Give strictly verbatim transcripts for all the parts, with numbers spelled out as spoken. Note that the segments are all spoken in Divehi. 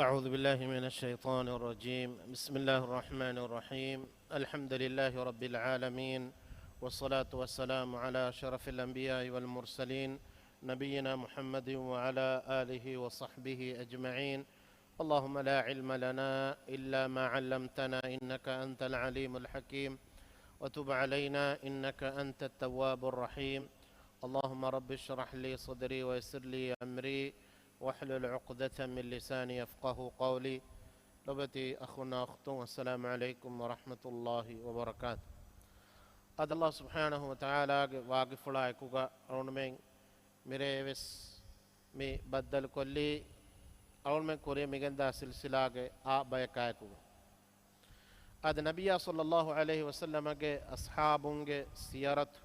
أعوذ بالله من الشيطان الرجيم. بسم الله الرحمن الرحيم. الحمد لله رب العالمين، والصلاة والسلام على أشرف الأنبياء والمرسلين، نبينا محمد وعلى آله وصحبه أجمعين. اللهم لا علم لنا إلا ما علمتنا إنك أنت العليم الحكيم، وتب علينا إنك أنت التواب الرحيم. اللهم رب اشرح لي صدري ويسر لي أمري واحلل عقدة من لساني يفقهوا قولي. ލޮބުވެތި އަޚުންނާ އުޚްތުން، އައްސަލާމު ޢަލައިކުމް ވަރަޙްމަތުﷲި ވަބަރަކާތު. އަދި އައްލާހު ސުބްޙާނަހު ވަތަޢާލާގެ ވާގިފުޅާ އެކުގަ އަޅުންމެން މިރޭވެސް މި ބައްދަލުކޮށްލީ އަޅުންމެން ކުރިޔަށް މިގެންދާ ސިލްސިލާގެ އާ ބަޔަކާއެކުގަ. އަދި ނަބިއްޔާ ޞައްލައްލާހު ޢަލައިހި ވަސައްލަމަގެ އަޞްޙާބުންގެ ސިޔަރަތު،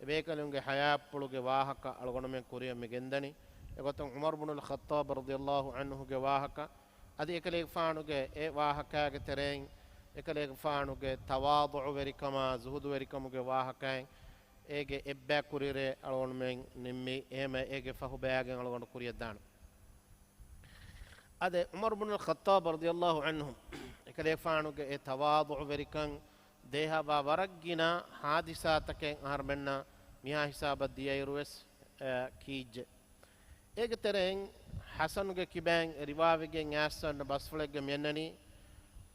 އެބޭކަލުންގެ ޙަޔާތްޕުޅުގެ ވާހަކަ އަޅުގަނޑުމެން ކުރިޔަށް މި ގެންދަނީ. އެގޮތުން ޢުމަރު ބުނުލް ޚައްޠާބް ރަޟިޔައްލާހު ޢަންހުގެ ވާހަކަ، އަދި އެކަލޭގެފާނުގެ އެ ވާހަކާގެ ތެރެއިން، އެކަލޭގެފާނުގެ ތަވާޟުޢުވެރިކަމާ، ޒުހުދުވެރިކަމުގެ ވާހަކައިން، އޭގެ އެއްބައި ކުރިއެރޭ އަޅުގަނޑުމެން ނިންމީ. އެހެމަ އޭގެ ފަހު ބަޔާގެން އަޅުގަނޑު ކުރިޔަށްދާނަން. އަދި ޢުމަރު ބުނުލް ޚައްޠާބް ރަޟިޔައްލާހު ޢަންހު އެކަލޭފާނުގެ އެ ތަވާޟުޢުވެރިކަން ދޭހަވާ ވަރަށް ގިނަ ޙާދިސާތަކެއް އަހަރުމެންނަށް މިހާ ހިސާބަށް ދިޔައިރުވެސް، އަ، ކީއްޖެ. އޭގެ ތެރެއިން ޙަސަނުގެ ކިބައިން ރިވާވެގެން އައިސްފަ އޮންނަ ބަސްފުޅެއްގަ މިއަންނަނީ،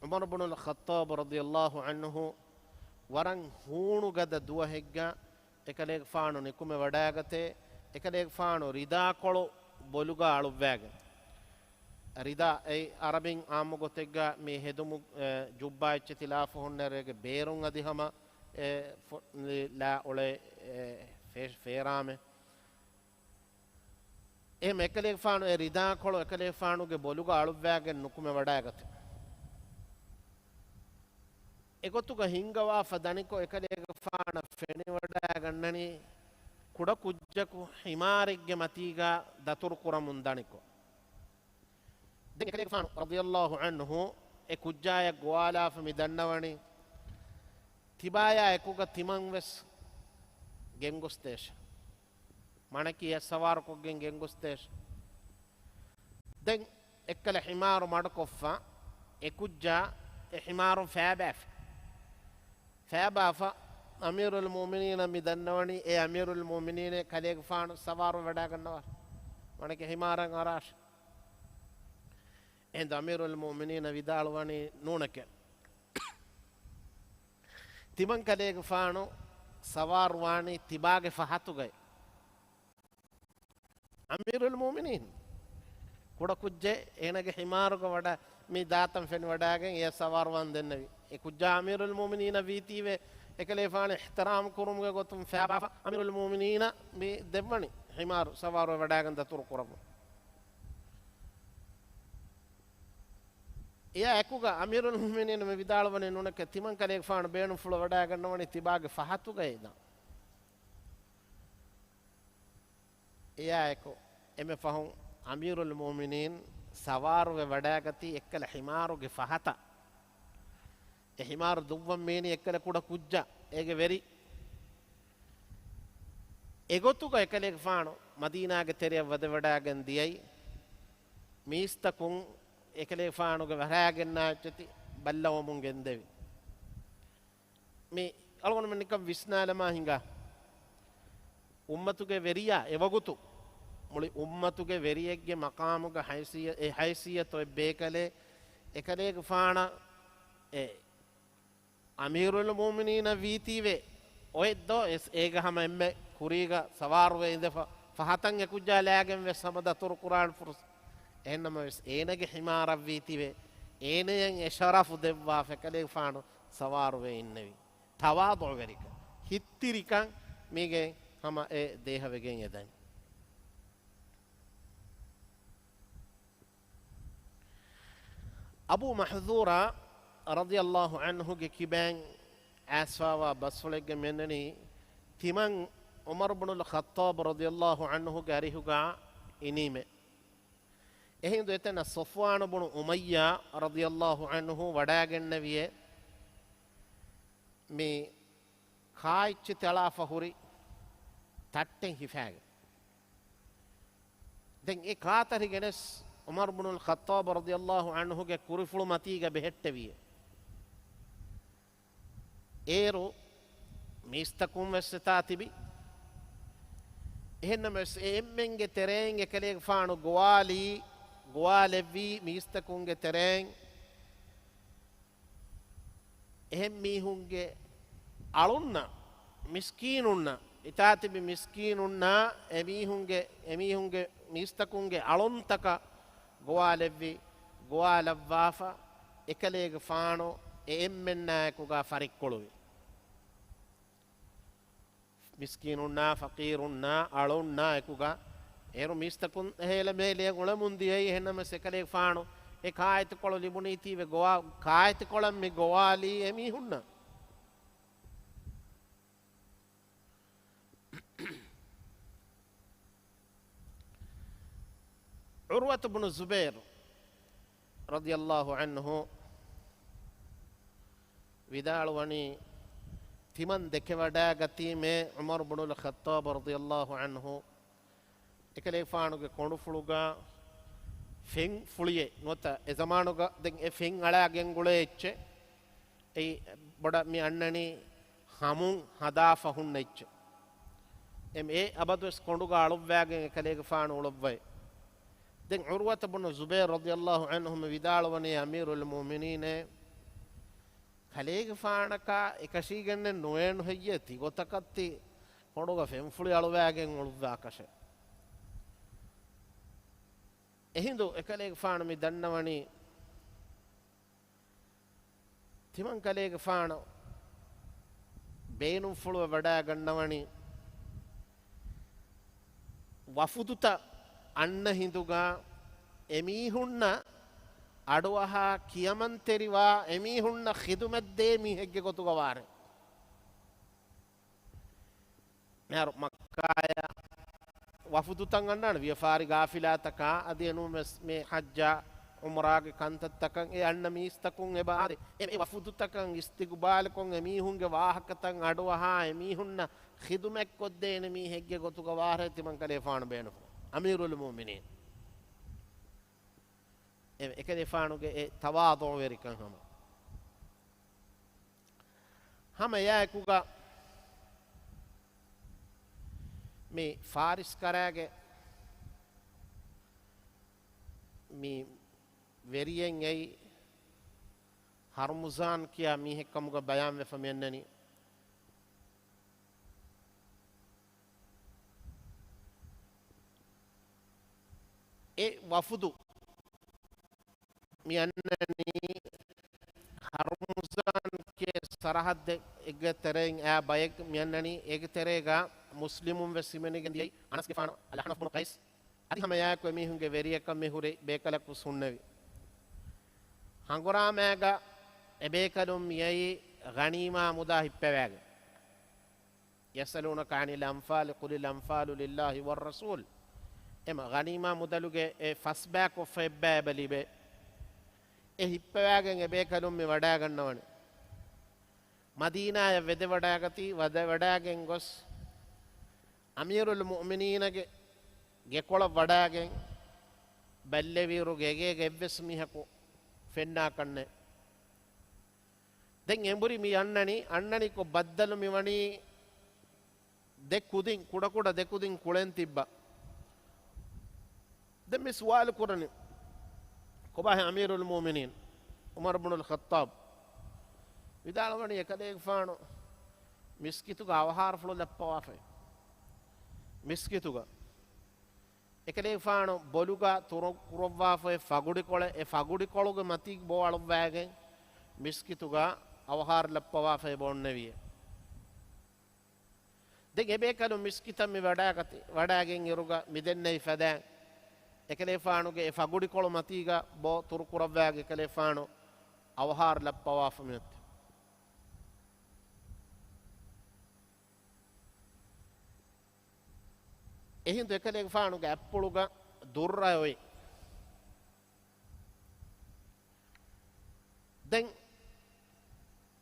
ޢުމަރު ބުނުލް ޚައްޠާބް ރަޟިޔައްލާހު ޢަންހު ވަރަށް ހޫނުގަދަ ދުވަހެއްގަ އެކަލޭގެފާނު ނިކުމެވަޑައިގަތޭ، އެކަލޭގެފާނު ރިދާކޮޅު ބޮލުގަ އަޅުއްވައިގެން. ރިދާ އެއީ ޢަރަބިން ޢާއްމު ގޮތެއްގަ މި ހެދުމު، އެ، ޖުއްބާ އެއްޗެއް ތިލާފަ ހުންނައިރު އޭގެ ބޭރުން އަދި ހަމަ، އެ، ފޮ-، ލާ އުޅޭ، އެ، ފޭ-، ފޭރާމެއް. އެހެން އެކަލޭގެފާނު އެ ރިދާކޮޅު އެކަލޭގެފާނުގެ ބޮލުގަ އަޅުއްވައިގެން ނުކުމެވަޑައިގަތެ. އެގޮތުގަ ހިންގަވާފަ ދަނިކޮށް އެކަލޭގެފާނަށް ފެނިވަޑައިގަންނަނީ ކުޑަކުއްޖަކު ޙިމާރެއްގެ މަތީގަ ދަތުރުކުރަމުން ދަނިކޮށް. ދެން އެކަލޭގެފާނު ރަޟިޔައްލާހު ޢަންހު އެ ކުއްޖާޔަށް ގޮވާލާފަ މި ދަންނަވަނީ، ތިބާޔާ އެކުގަ ތިމަން ވެސް ގެންގޮސްދޭށެ. މާނައަކީ އެ ސަވާރުކޮށްގެން ގެންގޮސްދޭށެ. ދެން އެއްކަލަ ޙިމާރު މަޑުކޮށްފަ، އެ ކުއްޖާ އެ ޙިމާރުން ފައިބާފަ. ފައިބާފަ، އަމީރުލް މުއުމިނީނަށް މި ދަންނަވަނީ، އޭ އަމީރުލް މުއުމިނީނޭ، ކަލޭގެފާނު ސަވާރުވެ ވަޑައިގަންނަވާށެ. މާނައަކީ ޙިމާރަށް އަރާށެ. އެހިނދު އަމީރުލް މުއުމިނީނަށް ވިދާޅުވަނީ ނޫނެކޭ. ތިމަން ކަލޭގެފާނު ސަވާރުވާނީ ތިބާގެ ފަހަތުގައި. އަމީރުލް މުއުމިނީން ކުޑަކުއްޖެއް އޭނަގެ ޙިމާރުގަ ވަޑަ މި ދާތަން ފެނިވަޑައިގެން އެ ސަވާރުވާން ދެންނެވި. އެ ކުއްޖާ އަމީރުލް މުއުމިނީނަށް ވީތީވެ، އެކަލޭފާނު އިޙްތިރާމް ކުރުމުގެ ގޮތުން ފައިބާފަ، އަމީރުލް މުއުމިނީނަށް މި ދެއްވަނީ ޙިމާރު ސަވާރުވެ ވަޑައިގެން ދަތުރު ކުރަމުން. އެއާ އެކުގަ އަމީރުލް މުއުމިނީން މި ވިދާޅުވަނީ ނޫނެކޭ، ތިމަން ކަލޭގެފާނު ބޭނުންފުޅު ވަޑައިގަންނަވަނީ ތިބާގެ ފަހަތުގައި ދާން. އެއާއެކު، އެންމެ ފަހުން އަމީރުލް މުއުމިނީން ސަވާރުވެ ވަޑައިގަތީ އެއްކަލަ ޙިމާރުގެ ފަހަތަށް. އެ ޙިމާރު ދުއްވަން މީނީ އެއްކަލަ ކުޑަ ކުއްޖާ، އޭގެ ވެރި. އެގޮތުގަ އެކަލޭގެފާނު މަދީނާގެ ތެރެއަށް ވަދެވަޑައިގެން ދިޔައީ، މީސްތަކުން އެކަލޭގެފާނުގެ ވަރައިގެންނާ އެއްޗެތި ބައްލަވަމުން ގެންދެވި. މި އަޅުގަނޑުމެން ނިކަން ވިސްނާލަމާ ހިނގާ، އުއްމަތުގެ ވެރިޔާ އެވަގުތު މުޅި އުއްމަތުގެ ވެރިއެއްގެ މަޤާމުގަ ހައިސިއްޔަ-، އެ ހައިސިއްޔަތު އެއް ބޭކަލެއް އެކަލޭގެފާނަށް އެ އަމީރުލް މުއުމިނީނަށް ވީތީވެ އޮތްދޯ އެސް އޭގަ ހަމަ އެންމެ ކުރީގަ ސަވާރުވެ އިނދެފަ، ފަހަތަށް އެކުއްޖާ ލާގެން ވެސް ހަމަ ދަތުރު ކުރާނެ ފުރުސަ. އެހެންނަމަވެސް އޭނަގެ ޙިމާރަށް ވީތީވެ އޭނަޔަށް އެ ޝަރަފު ދެއްވާފަ އެކަލޭގެފާނު ސަވާރުވެ އިންނެވި. ތަވާޟުޢުވެރިކަން، ހިތްތިރިކަން މީގެ ހަމަ އެ ދޭހަވެގެން އެދަނީ. އަބޫ މަޙްޛޫރާ ރަޟިޔައްލާހު ޢަންހުގެ ކިބައިން އައިސްފާވާ ބަސްފުޅެއްގެ މިއަންނަނީ، ތިމަން ޢުމަރު ބުނުލް ޚައްޠާބު ރަޟިޔައްލާހު ޢަންހުގެ އަރިހުގަ އިނީމޭ. އެހިނދު އެތަނަށް ޞަފްވާނު ބުނު އުމައްޔާ ރަޟިޔައްލާހު ޢަންހު ވަޑައިގެންނެވިއޭ، މި ކާއެއްޗެއް ތަޅާފަ ހުރި ތައްޓެއް ހިފާގެން. ދެން އެ ކާތަރި ގެނެސް ޢުމަރު ބުނުލް ޚައްޠާބު ރަޟިޔަﷲ ޢަންހުގެ ކުރިފުޅު މަތީގަ ބެހެއްޓެވިއޭ. އޭރު މީސްތަކުން ވެސް އެތާ ތިބި. އެހެންނަމަވެސް އެ އެންމެންގެ ތެރެއިން އެކަލޭގެފާނު ގޮވާލީ، ގޮވާލެއްވީ މީސްތަކުންގެ ތެރެއިން އެހެން މީހުންގެ އަޅުންނަށް، މިސްކީނުންނަށް، އެތާ ތިބި މިސްކީނުންނާ އެމީހުންގެ، އެމީހުންގެ މީސްތަކުންގެ އަޅުންތަކަށް ގޮވާލެއްވި، ގޮވާލައްވާފަ، އެކަލޭގެފާނު އެ އެންމެންނާއެކުގަ ފަރިއްކޮޅުވި. މިސްކީނުންނާ، ފަޤީރުންނާ، އަޅުންނާ އެކުގަ އޭރު މީސްތަކުން އެހޭލެ މޭލެއަށް އުޅެމުން ދިޔައީ. އެހެންނަމަވެސް އެކަލޭގެފާނު އެ ކާއެތިކޮޅު ލިބުނީތީވެ ގޮވާ، ކާއެތިކޮޅަށް މި ގޮވާލީ އެމީހުންނަށް. ޢުރުވަތު ބުނު ޒުބައިރު ރަޟިޔަﷲ ޢަންހު ވިދާޅުވަނީ، ތިމަން ދެކެވަޑާގަތީމޭ ޢުމަރު ބުނުލް ޚައްޠާބު ރަޟިޔަﷲ ޢަންހު އެކަލޭގެފާނުގެ ކޮނޑުފުޅުގަ ފެން ފުޅިއެއް ނުވަތަ އެ ޒަމާނުގަ ދެން އެ ފެން އަޅާގެން ގުޅޭ އެއްޗެއް، އެއީ ބޮޑަށް މި އަންނަނީ ހަމުން ހަދާފަ ހުންނަ އެއްޗެއް. އެ އަބަދުވެސް ކޮނޑުގަ އަޅުއްވާގެން އެކަލޭގެފާނު އުޅުއްވައި. ދެން ޢުރުވަތު ބުނު ޒުބައިރު ރަޟިޔަﷲ ޢަންހު މި ވިދާޅުވަނީ، އަމީރުލް މުއުމިނީނޭ، ކަލޭގެފާނަކާ އެކަށީގެންނެއް ނުވޭނު ހެއްޔޭ ތިގޮތަކަށް ތި ކޮނޑުގަ ފެންފުޅި އަޅުވާގެން އުޅުއްވާކަށެއް. އެހިނދު އެކަލޭގެފާނު މި ދަންނަވަނީ، ތިމަން ކަލޭގެފާނު ބޭނުންފުޅުވެ ވަޑާގަންނަވަނީ، ވަފުދުތައް އަންނަ ހިނދުގަ އެމީހުންނަށް އަޑުއަހާ ކިޔަމަންތެރިވާ އެމީހުންނަށް ޚިދުމަތްދޭ މީހެއްގެ ގޮތުގަ ވާރޭ. މިހާރު މައްކާޔަށް ވަފުދުތައް އަންނާނެ ވިޔަފާރި ގާފިލާތަކާ، އަދި އެނޫންވެސް މި ޙައްޖާ ޢުމްރާގެ ކަންތައްތަކަށް އެ އަންނަ މީސްތަކުން އެބަ އާދެ، އެ، އެ ވަފުދުތަކަށް އިސްތިޤުބާލުކޮށް، އެމީހުންގެ ވާހަކަތައް އަޑުއަހާ، އެމީހުންނަށް ޚިދުމަތްކޮށްދޭނެ މީހެއްގެ ގޮތުގަ ވާރޭ ތިމަން ކަލޭފާނު ބޭނުންފުޅު. އަމީރުލް މުއުމިނީން. އެ، އެކަލޭފާނުގެ އެ ތަވާޟުޢުވެރިކަން ހަމަ. ހަމަ އެއާއެކުގަ މި ފާރިސް ކަރާގެ މި ވެރިއެއް އެއީ ހަރުމުޒާން ކިޔާ މީހެއްކަމުގަ ބަޔާންވެފަ މިއަންނަނީ. އެ ވަފުދު މިއަންނަނީ ހަރުމުޒާން ކޭ ސަރަހައްދެއްގެ ތެރެއިން އައި ބައެއް މިއަންނަނީ، އޭގެ ތެރޭގަ މުސްލިމުން ވެސް ހިމެނިގެން ދިޔައީ އަނަސްގެފާނު އަލްއަޙްނަފް ބުނު ޤައިސް. އަދި ހަމައެއާއެކު އެމީހުންގެ ވެރިޔަކަށް މި ހުރި ބޭކަލަކު ހުންނެވި. ހަނގުރާމައިގަ އެބޭކަލުން މިއައީ ޣަނީމާ މުދާ ހިއްޕަވާގެން. يسألونك عن الأنفال قل الأنفال لله والرسول. އެމަ ޣަނީމާ މުދަލުގެ އެ ފަސްބާކޮށްފަ އެއްބައި އެބަ ލިބޭ. އެ ހިއްޕަވާގެން އެބޭކަލުން މި ވަޑާގަންނަވަނީ. މަދީނާޔަށް ވެދެވަޑާގަތީ، ވަދެވަޑާގެން ގޮސް، އަމީރުލް މުއުމިނީނަގެ ގެކޮޅަށް ވަޑާގެން ބައްލެވިއިރު ގޭގޭގަ އެއްވެސް މީހަކު ފެންނާކަށްނެއް. ދެން އެނބުރި މި އަންނަނީ، އަންނަނިކޮށް ބައްދަލު މިވަނީ ދެ ކުދިން، ކުޑަކުޑަ ދެ ކުދިން ކުޅެން ތިއްބަ. ދެން މި ސުވާލު ކުރަނީ، ކޮބާހޭ އަމީރުލް މުއުމިނީން ޢުމަރު ބުނުލް ޚައްޠާބް ވިދާޅުވަނީ، އެކަލޭގެފާނު މިސްކިތުގަ އަވަހާރަފުޅު ލައްޕަވާފައި. މިސްކިތުގަ އެކަލޭގެފާނު ބޮލުގަ ތުރު ކުރައްވާފައި ފަގުޑިކޮޅެއް، އެ ފަގުޑިކޮޅުގެ މަތީގަ ބޯ އަޅުއްވާގެން މިސްކިތުގަ އަވަހާރަ ލައްޕަވާފައި ބޯ އޮންނެވިއޭ. ދެން އެބޭކަލުން މިސްކިތަށް މި ވަޑާގަތި، ވަޑާގެން އިރުގަ މި ދެންނެވި ފަދައިން އެކަލޭފާނުގެ އެ ފަގުޑިކޮޅު މަތީގަ ބޯ ތުރު ކުރައްވާގެ އެކަލޭފާނު އަވަހާރަ ލައްޕަވާފަ މިއޮތީ. އެހިނދު އެކަލޭގެފާނުގެ އަތްޕުޅުގަ ދުއްރަ އޮތް. ދެން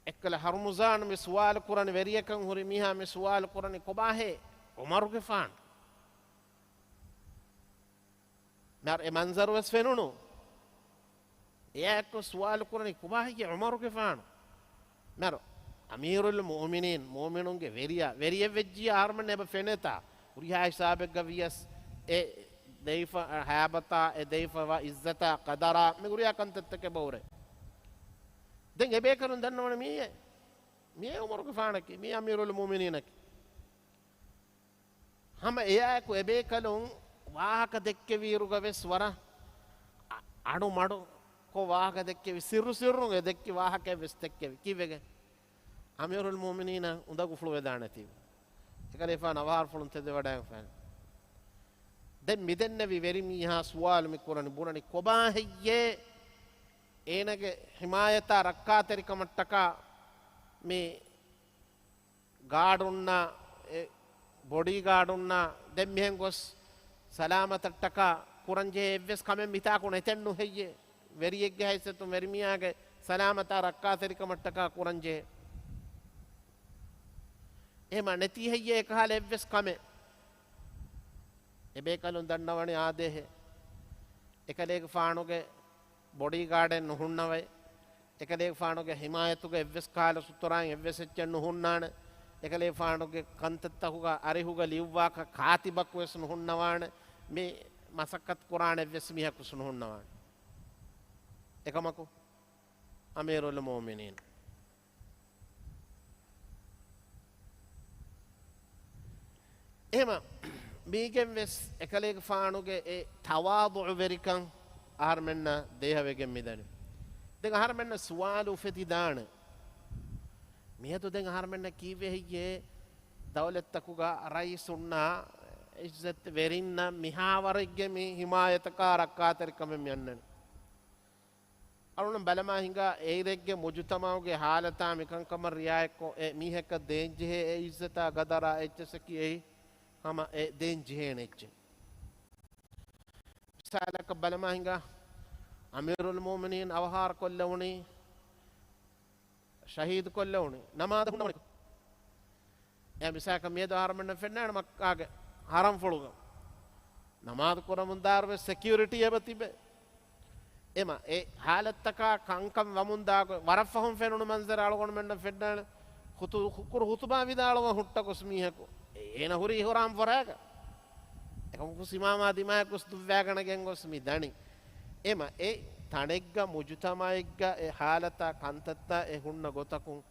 އެއްކަލަ ހަރުމުޒާން މި ސުވާލު ކުރަނި، ވެރިޔަކަން ހުރި މީހާ މި ސުވާލު ކުރަނި، ކޮބާހޭ ޢުމަރުގެފާނު؟ މިހާރު އެ މަންޒަރު ވެސް ފެނުނު. އެއާއެކު ސުވާލު ކުރަނީ ކޮބާ ހެއްޔޭ ޢުމަރުގެފާނު؟ މިހާރު އަމީރުލް މުއުމިނީން، މުއުމިނުންގެ ވެރިޔާ، ވެރިއެއް ވެއްޖިއްޔާ އަހަރުމެން އެބަ ފެނޭތާ. ހުރިހާ ހިސާބެއްގަ ވިޔަސް އެ ދެވިފަ ހައިބަތާ، އެ ދެވިފަވާ އިއްޒަތާ، ޤަދަރާ، މި ހުރިހާ ކަންތައްތަކެއް އެބަ ހުރޭ. ދެން އެބޭކަލުން ދަންނަވަނީ މީއޭ، މީއޭ ޢުމަރުގެފާނަކީ، މީ އަމީރުލް މުއުމިނީނަކީ. ހަމަ އެއާއެކު އެބޭކަލުން ވާހަކަ ދެއްކެވިއިރުގަ ވެސް ވަރަށް އަ-، އަޑު މަޑުކޮށް ވާހަކަ ދެއްކެވި، ސިއްރު ސިއްރުން އެ ދެއްކި ވާހަކައެއް ވެސް ދެއްކެވި. ކީއްވެގެން؟ އަމީރުލް މުއުމިނީނަށް އުނދަގޫފުޅު ވެދާނެތީ. އެކަލޭފާނު އަވަހާރަފުޅުން ތެދެވަޑައިގެންފާނެ. ދެން މިދެންނެވި ވެރިމީހާ ސުވާލު މި ކުރަނީ، ބުނަނީ ކޮބާ ހެއްޔޭ އޭނަގެ ހިމާޔަތާ ރައްކާތެރިކަމަށްޓަކާ މި ގާޑުންނާ، އެ ބޮޑީ ގާޑުންނާ ދެން މިހެން ގޮސް ސަލާމަތަށްޓަކާ ކުރަންޖެހޭ އެއްވެސް ކަމެއް މިތާކު ނެތެއްނު ހެއްޔޭ؟ ވެރިއެއްގެ ހައިސިއްޔަތުން ވެރިމީހާގެ ސަލާމަތާ ރައްކާތެރިކަމަށްޓަކާ ކުރަންޖެހޭ. އެހެމަ ނެތީ ހެއްޔޭ އެކަހަލަ އެއްވެސް ކަމެއް؟ އެބޭކަލުން ދަންނަވަނީ އާދޭހޭ. އެކަލޭގެފާނުގެ ބޮޑީގާޑެއް ނުހުންނަވައި، އެކަލޭގެފާނުގެ ހިމާޔަތުގަ އެއްވެސް ކަހަލަ ސުތުރާއިން އެއްވެސް އެއްޗެއް ނުހުންނާނެ، އެކަލޭގެފާނުގެ ކަންތައްތަކުގަ އަރިހުގަ ލިޔުއްވާކަށް ކާތިބަކު ވެސް ނުހުންނަވާނެ، މި މަސައްކަތް ކުރާނެ އެއްވެސް މީހަކު ވެސް ނުހުންނަވާނެ. އެކަމަކު، އަމީރުލް މުއުމިނީން. އެހެމަ މީގެން ވެސް އެކަލޭގެފާނުގެ އެ ތަވާޟުޢުވެރިކަން އަހަރުމެންނަށް ދޭހަވެގެން މިދަނީ. ދެން އަހަރުމެންނަށް ސުވާލު އުފެދިދާނެ. މިއަދު ދެން އަހަރުމެންނަށް ކީއްވެ ހެއްޔޭ ދައުލަތްތަކުގަ ރައީސުންނާ އިއްޒަތް ވެރިންނަށް މިހާވަރެއްގެ މި ހިމާޔަތަކާ ރައްކާތެރިކަމެއް މި އަންނަނީ؟ އަޅުން ބަލަމާ ހިނގާ އޭރެއްގެ މުޖުތަމަޢުގެ ހާލަތާ މިކަންކަމަށް ރިއާޔަތްކޮށް އެ މީހަކަށް ދޭންޖެހޭ އެ އިއްޒަތާ ގަދަރާ އެއްޗަސަކީ އެއީ ހަމަ އެ ދޭންޖެހޭނެ އެއްޗެއް. މިސާލަކަށް ބަލަމާ ހިނގާ އަމީރުލް މުއުމިނީން އަވަހާރަކޮށްލެވުނީ ޝަހީދުކޮށްލެވުނީ ނަމާދަށް ހުންނަވަނިކޮށް. އެ މިސާލަކަށް މިއަދު އަހަރުމެންނަށް ފެންނާނެ މައްކާގެ ހަރަމްފުޅުގަ ނަމާދު ކުރަމުންދާއިރު ވެސް ސެކިއުރިޓީ އެބަ ތިބޭ. އެމަ އެ ހާލަތްތަކާ ކަންކަން ވަމުންދާ ގޮތް ވަރަށް ފަހުން ފެނުނު މަންޒަރެއް އަޅުގަނޑުމެންނަށް ފެންނާނެ. ޚުތު-، ކުރު ޚުތުބާ ވިދާޅުވަން ހުއްޓަ ގޮސް މީހަކު އޭނަ ހުރީ އިޙުރާމް ފަރާގަ. އެކަމަކު ސިމާމާ ދިމާއަކުސް ދުއްވާގަނެގެން ގޮސް މި ދަނީ. އެމަ އެ ތަނެއްގަ މުޖުތަމަޢެއްގަ އެ ހާލަތާ ކަންތައްތައް އެ ހުންނަ ގޮތަކުން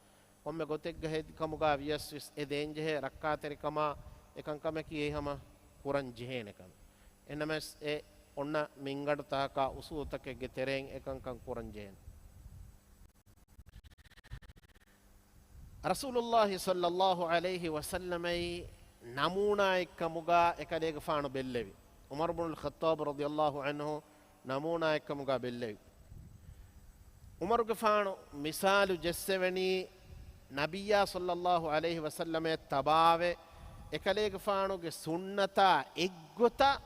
ކޮންމެ ގޮތެއްގަ ހެދި ކަމުގަ ވިޔަސް ވެސް އެ ދޭންޖެހޭ ރައްކާތެރިކަމާ އެކަންކަމަކީ އެ ހަމަ ކުރަން ޖެހޭނެ ކަމެއް. އެނަމަސް އެ އޮންނަ މިންގަނޑުތަކާ އުސޫލުތަކެއްގެ ތެރެއިން އެކަންކަން ކުރަން ޖެހޭނެ. ރަސޫލުﷲ ޞައްލަﷲ ޢަލައިހި ވަސައްލަމައީ ނަމޫނާއެއްކަމުގަ އެކަލޭގެފާނު ބެއްލެވި. ޢުމަރު ބުނުލް ޚައްޠާބު ރަޟިޔަﷲ ޢަންހު ނަމޫނާއެއްކަމުގަ ބެއްލެވި. ޢުމަރުގެފާނު މިސާލު ޖެއްސެވެނީ ނަބިއްޔާ ޞައްލަﷲ ޢަލައިހި ވަސައްލަމަށް ތަބާވެ، އެކަލޭގެފާނުގެ ސުންނަތާ އެއްގޮތަށް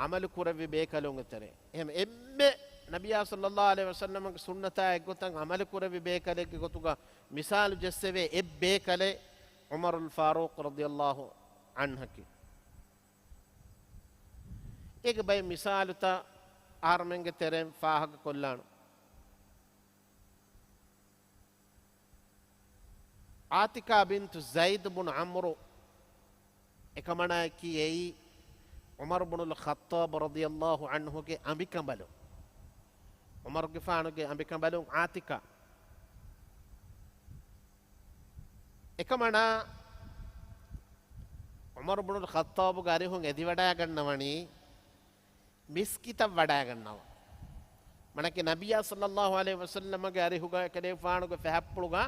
ޢަމަލު ކުރެއްވި ބޭކަލުންގެ ތެރެއިން. އެހެން އެންމެ ނަބިއްޔާ ޞައްލަﷲ ޢަލައިހި ވަސައްލަމަގެ ސުންނަތާ އެއްގޮތަށް ޢަމަލު ކުރެއްވި ބޭކަލެއްގެ ގޮތުގަ މިސާލު ޖެއްސެވޭ އެއް ބޭކަލެއް ޢުމަރުލް ފާރޫޤް ރަޟިޔަﷲ ޢަންހަކީ. އޭގެ ބައެއް މިސާލުތައް އަހަރުމެންގެ ތެރެއިން ފާހަގަކޮށްލާނަން. ޢާތިޤާ ބިންތު ޒައިދު ބުނު ޢަމްރު އެކަމަނާއަކީ އެއީ ޢުމަރު ބުނުލް ޚައްޠާބު ރަޟިޔަﷲ ޢަންހުގެ އަނބިކަނބަލުން. ޢުމަރުގެފާނުގެ އަނބިކަނބަލުން ޢާތިޤާ. އެކަމަނާ ޢުމަރު ބުނުލް ޚައްޠާބުގެ އަރިހުން އެދިވަޑައިގަންނަވަނީ މިސްކިތަށް ވަޑައިގަންނަވަން. މަނަކީ ނަބިއްޔާ ޞައްލަﷲ ޢަލައިހި ވަސައްލަމަގެ އަރިހުގަ އެކަލޭގެފާނުގެ ފަހަތްޕުޅުގަ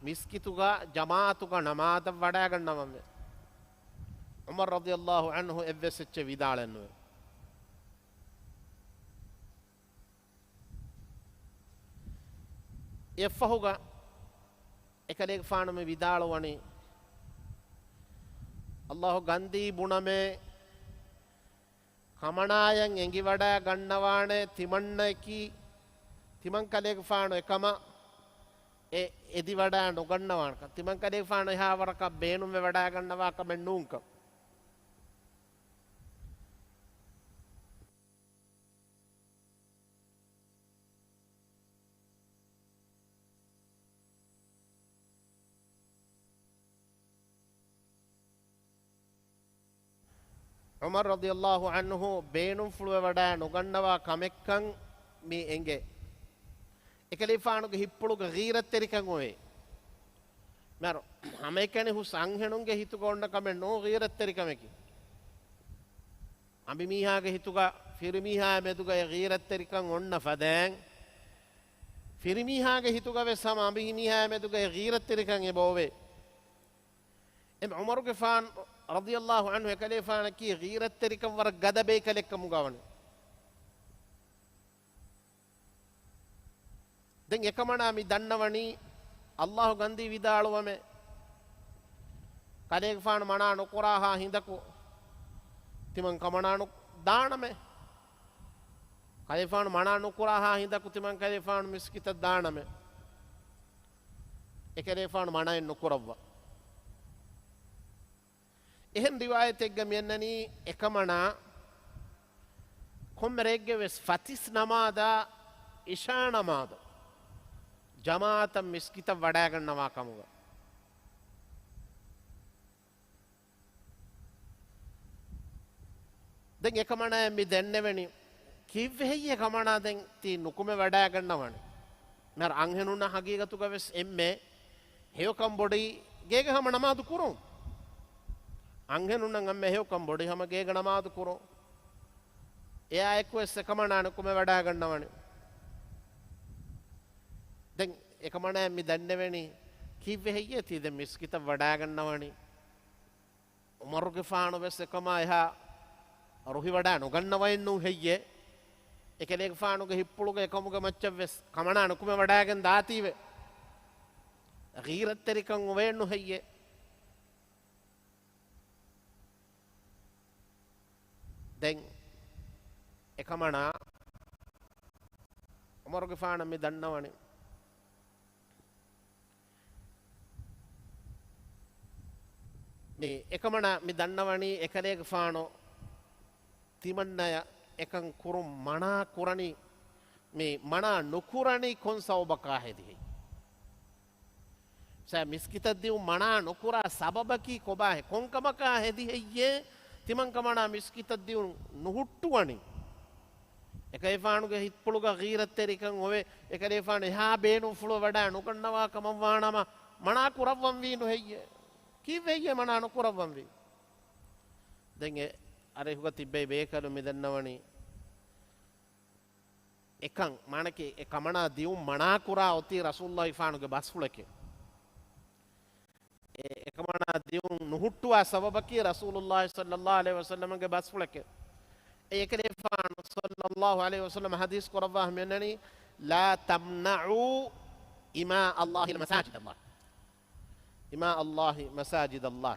މިސްކިތުގަ ޖަމާޢަތުގަ ނަމާދަށް ވަޑައިގަންނަވަންވެ. ޢުމަރު ރަޟިޔަﷲ ޢަންހު އެއްވެސް އެއްޗެއް ވިދާޅެއްނުވެ. އެއަށްފަހުގަ އެކަލޭގެފާނު މި ވިދާޅުވަނީ، ﷲ ގަންދީ ބުނަމޭ، ކަމަނާޔަށް އެނގިވަޑައިގަންނަވާނެ ތިމަންނައަކީ، ތިމަން ކަލޭގެފާނު އެކަމަށް އެ އެދިވަޑައި ނުގަންނަވާނެކަން، ތިމަން ކަލޭގެފާނު އެހާ ވަރަކަށް ބޭނުންވެވަޑައިގަންނަވާ ކަމެއް ނޫންކަން. ޢުމަރު ރަޟިޔަﷲ ޢަންހު ބޭނުންފުޅުވެވަޑައި ނުގަންނަވާ ކަމެއްކަން މި އެނގޭ. އެކަލޭގެފާނުގެ ހިތްޕުޅުގަ ޣީރަތްތެރިކަން އޮވޭ. މިހާރު ހަމައެކަނި ހުސް އަންހެނުންގެ ހިތުގަ އޮންނަ ކަމެއް ނޫން ޣީރަތްތެރިކަމަކީ. އަނބިމީހާގެ ހިތުގަ ފިރިމީހާ މެދުގަ އެ ޣީރަތްތެރިކަން އޮންނަ ފަދައިން، ފިރިމީހާގެ ހިތުގަ ވެސް ހަމަ އަނބިމީހާ މެދުގަ އެ ޣީރަތްތެރިކަން އެބައޮވޭ. އެ ޢުމަރުގެފާނު ރަޟިޔަﷲ ޢަންހު އެކަލޭފާނަކީ ޣީރަތްތެރިކަން ވަރަށް ގަދަ ބޭކަލެއްކަމުގަ ވަނީ. ދެން އެކަމަނާ މި ދަންނަވަނީ، ﷲ ގަންދީ ވިދާޅުވަމޭ، ކަލޭގެފާނު މަނާ ނުކުރާހާ ހިނދަކު ތިމަން ކަމަނާ ނު-، ދާނަމޭ. ކަލޭގެފާނު މަނާ ނުކުރާހާ ހިނދަކު ތިމަން ކަލޭގެފާނު މިސްކިތަށް ދާނަމޭ. އެކަލޭގެފާނު މަނައެއް ނުކުރައްވާ. އެހެން ރިވާޔަތެއްގަ މިއަންނަނީ އެކަމަނާ ކޮންމެ ރެއެއްގެ ވެސް ފަތިސް ނަމާދާ އިޝާ ނަމާދު ޖަމާޢަތަށް މިސްކިތަށް ވަޑައިގަންނަވާ ކަމުގަ. ދެން އެކަމަނާއަށް މި ދެންނެވެނީ، ކީއްވެ ހެއްޔޭ ކަމަނާ ދެން ތީ ނުކުމެ ވަޑައިގަންނަވަނީ؟ މިހާރު އަންހެނުންނަށް ހަގީގަތުގަ ވެސް އެންމެ ހެޔޮކަން ބޮޑީ ގޭގަ ހަމަ ނަމާދު ކުރުން. އަންހެނުންނަށް އެންމެ ހެޔޮކަން ބޮޑީ ހަމަ ގޭގަ ނަމާދު ކުރުން. އެއާއެކު ވެސް އެކަމަނާ ނުކުމެ ވަޑައިގަންނަވަނީ. ދެން އެކަމަނާއަށް މި ދެންނެވެނީ، ކީއްވެ ހެއްޔޭ ތީ ދެން މިސްކިތަށް ވަޑައިގަންނަވަނީ؟ ޢުމަރުގެފާނު ވެސް އެކަމާ އެހާ ރުހިވަޑައި ނުގަންނަވައެއްނޫ ހެއްޔޭ؟ އެކަލޭގެފާނުގެ ހިތްޕުޅުގަ އެކަމުގެ މައްޗަށް ވެސް ކަމަނާ ނުކުމެ ވަޑައިގެން ދާތީވެ. ޣީރަތްތެރިކަން އޮވޭނު ހެއްޔޭ؟ ދެން އެކަމަނާ ޢުމަރުގެފާނަށް މި ދަންނަވަނީ. މި އެކަމަނާ މި ދަންނަވަނީ އެކަލޭގެފާނު ތިމަންނަޔަށް އެކަން ކުރުން މަނާ ކުރަނީ، މި މަނާ ނުކުރަނީ ކޮން ސަބަބަކާ ހެދިހެއްޔޭ؟ ސަ މިސްކިތަށް ދިއުން މަނާ ނުކުރާ ސަބަބަކީ ކޮބާހޭ؟ ކޮންކަމަކާ ހެދިހެއްޔޭ ތިމަންކަމަނާ މިސްކިތަށް ދިއުން ނުހުއްޓުވަނީ؟ އެކަލޭފާނުގެ ހިތްޕުޅުގަ ޣީރަތްތެރިކަން އޮވޭ، އެކަލޭފާނު އެހާ ބޭނުންފުޅު ވަޑައި ނުގަންނަވާ ކަމަށްވާނަމަ، މަނާ ކުރައްވަންވީ ނުހެއްޔޭ؟ ކީއްވެއްޔޭ މަނާ ނުކުރައްވަންވީ؟ ދެން އެ އަރިހުގަ ތިއްބެވި ބޭކަލުން މި ދަންނަވަނީ، އެކަން މާނަކީ އެ ކަމަނާ ދިއުން މަނާ ކުރާ އޮތީ ރަސޫލުއްލާހިފާނުގެ ބަސްފުޅެކޭ. އެ، އެކަމަނާ ދިއުން ނުހުއްޓުވާ ސަބަބަކީ ރަސޫލުއްލާހި ޞައްލައްލާހު ޢަލައިހި ވަސައްލަމަގެ ބަސްފުޅެކޭ. އެ އެކަލޭފާނު ޞައްލައްލާހު ޢަލައިހި ވަސައްލަމަ ޙަދީޘް ކުރައްވާ މިއަންނަނީ، "لا تمنعوا إماء الله مساجد الله." إماء الله مساجد الله.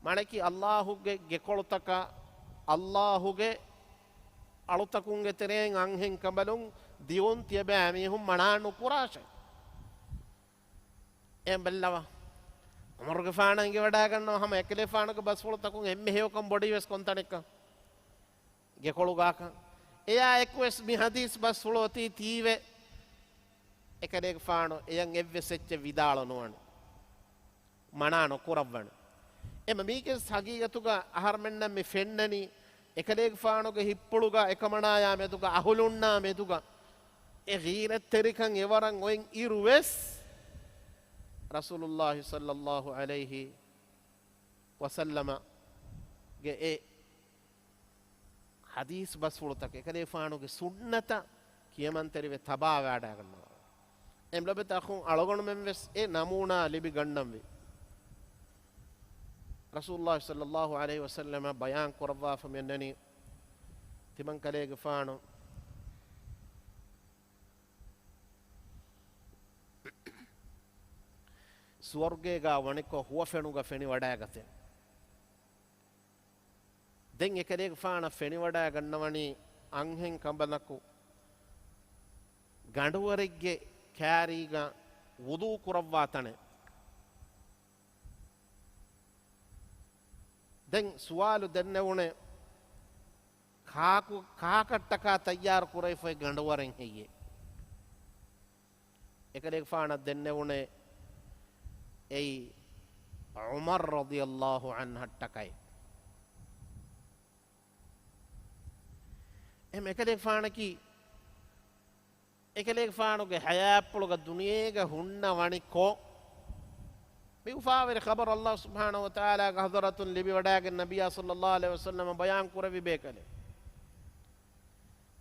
މާނަކީ ﷲ ގެ ގެކޮޅުތަކަށް، ﷲ ގެ އަޅުތަކުންގެ ތެރެއިން އަންހެން ކަނބަލުން ދިއުން ތިޔަބައިމީހުން މަނާ ނުކުރާށޭ. އެ ބައްލަވާ. ޢުމަރުގެފާނަށް އެނގިވަޑައިގަންނަވާ ހަމަ އެކަލޭފާނުގެ ބަސްފުޅުތަކުން އެންމެ ހެޔޮކަން ބޮޑީ ވެސް ކޮންތަނެއްކަން. ގެކޮޅުގާކަން. އެޔާ އެކުވެސް މި ޙަދީޘް ބަސްފުޅު އޮތީ ތީވެ، އެކަލޭގެފާނު އެޔަށް އެއްވެސް އެއްޗެއް ވިދާޅު ނުވަނީ. މަނާ ނުކުރައްވަނީ. އެމަ މީގެ ހަގީގަތުގަ އަހަރުމެންނަށް މި ފެންނަނީ، އެކަލޭގެފާނުގެ ހިއްޕުޅުގަ އެކަމަނާޔާ މެދުގަ އަހުލުންނާ މެދުގަ އެ ޣީރަތްތެރިކަން އެވަރަށް އޮތް އިރުވެސް، ރަސޫލުއްލާހި ޞައްލައްލާހު ޢަލައިހި ވަސައްލަމަގެ އެ ޙަދީޘް ބަސްފުޅުތަކެއް، އެކަލޭފާނުގެ ސުންނަތަށް ކިޔަމަންތެރިވެ ތަބާވާޑައިގަންނަވާ. އެމް ލޮބެތި އަޚުން އަޅުގަނޑުމެން ވެސް އެ ނަމޫނާ ލިބި ގަންނަންވީ. ރަސޫލުއްލާހި ޞައްލައްލާހު ޢަލައިހި ވަސައްލަމަ ބަޔާން ކުރައްވާފަ މިއަންނަނީ، ތިމަން ކަލޭގެފާނު ސުވަރުގޭގާ ވަނިކޮށް ހުވަފެނުގަ ފެނިވަޑައިގަތޭ. ދެން އެކަލޭގެފާނަށް ފެނިވަޑައިގަންނަވަނީ އަންހެން ކަނބަލަކު ގަނޑުވަރެއްގެ ކާރީގަ ވުޟޫ ކުރައްވާ ތަނެއް. ދެން ސުވާލު ދެންނެވުނެ، ކާކު-، ކާކަށްޓަކާ ތައްޔާރު ކުރެވިފައި ގަނޑުވަރެއް ހެއްޔޭ؟ އެކަލޭގެފާނަށް ދެންނެވުނެ އެއީ ޢުމަރު ރަޟިޔަﷲ ޢަންހަށްޓަކައި. އެހެން އެކަލޭގެފާނަކީ، އެކަލޭގެފާނުގެ ހަޔާތްޕުޅުގަ ދުނިޔޭގަ ހުންނަ ވަނިކޮށް، މި އުފާވެރި ޚަބަރު އައްލާހު ސުބްޙާނަހު ވަތަޢާލާގެ ޙަޟްރަތުން ލިބިވަޑައިގެން ނަބިއްޔާ ޞައްލައްލާހު ޢަލައިހި ވަސައްލަމަ ބަޔާން ކުރެއްވި ބޭކަލެއް.